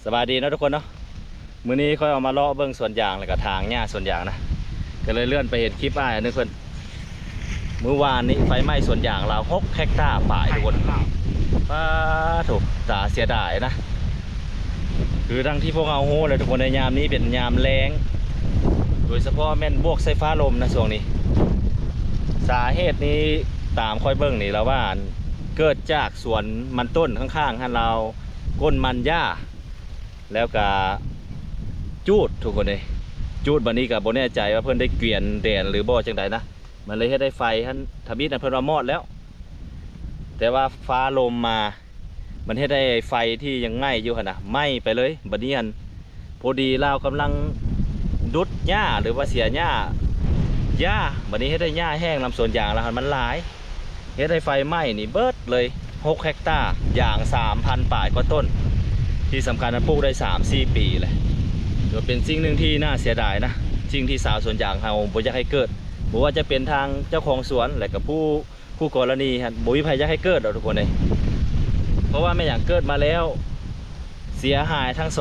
ສະບາຍດີເນາະທຸກຄົນເນາະ ມື້ນີ້ຂ້ອຍອອກມາເລາະເບິ່ງສວນຢາງ ແລ້ວກໍຖາງຫຍ້າສວນຢາງນະ ກໍເລີຍເລື່ອນໄປເຫັນຄລິບອ້າຍອັນໜຶ່ງເພິ່ນ ມື້ວານນີ້ໄຟໄໝ້ສວນຢາງລາວຫົກເຮັກຕາປາຍທຸກຄົນ ປາໂທ້ ຕາເສຍດາຍນະ ຄືດັ່ງທີ່ພວກເຮົາຮູ້ແຫຼະທຸກຄົນ ໃນຍາມນີ້ເປັນຍາມແລ້ງ ໂດຍສະເພາະແມ່ນບວກໃສ່ຟ້າລົມນະຊ່ວງນີ້ ສາເຫດນີ້ຕາມຂ້ອຍເບິ່ງນີ້ລາວວ່າ ເກີດຈາກສວນມັນຕົ້ນຂ້າງໆຫັ້ນ ລາວກົ້ນໝັ່ນຫຍ້າ ແລ້ວກະຈູດທຸກຄົນເອີຍ ຈູດ ບາດນີ້ກະບໍ່ແນ່ໃຈວ່າເພິ່ນໄດ້ກວຽນແດນຫຼືບໍ່ຈັ່ງໃດນະ ມັນເລີຍເຮັດໃຫ້ໄຟຫັ້ນ ທຳອິດຫັ້ນເພິ່ນວ່າມອດແລ້ວ ແຕ່ວ່າຟ້າລົມມາ ມັນເຮັດໃຫ້ໄຟທີ່ຍັງໄໝ້ຢູ່ຫັ້ນນະ ໄໝ້ໄປເລີຍ ບາດນີ້ຫັ້ນ ພໍດີລາວກຳລັງດຸດຫຍ້າ ຫຼືວ່າເສຍຫຍ້າ ຫຍ້າ ບາດນີ້ເຮັດໃຫ້ຫຍ້າແຫ້ງນຳສວນຢາງລາວຫັ້ນມັນຫຼາຍ ເຮັດໃຫ້ໄຟໄໝ້ນີ້ເບິດເລີຍ ຫົກເຮັກຕາ ຢາງສາມພັນປາຍກວ່າຕົ້ນ ທີ່ສຳຄັນມັນປູກໄດ້ສາມສີ່ປີແຫຼະ ຖືວ່າເປັນສິ່ງໜຶ່ງທີ່ໜ້າເສຍດາຍນະ ສິ່ງທີ່ຊາວສວນຢາງເຮົາບໍ່ຢາກໃຫ້ເກີດ ບໍ່ວ່າຈະເປັນທາງເຈົ້າຂອງສວນ ແລະກະຜູ້ ຄູ່ກໍລະນີຫັ້ນ ບໍ່ມີໃຜຢາກໃຫ້ເກີດດອກທຸກຄົນເອີຍ ເພາະວ່າແມ່ນຫຍັງ ເກີດມາແລ້ວເສຍຫາຍທັງສອງ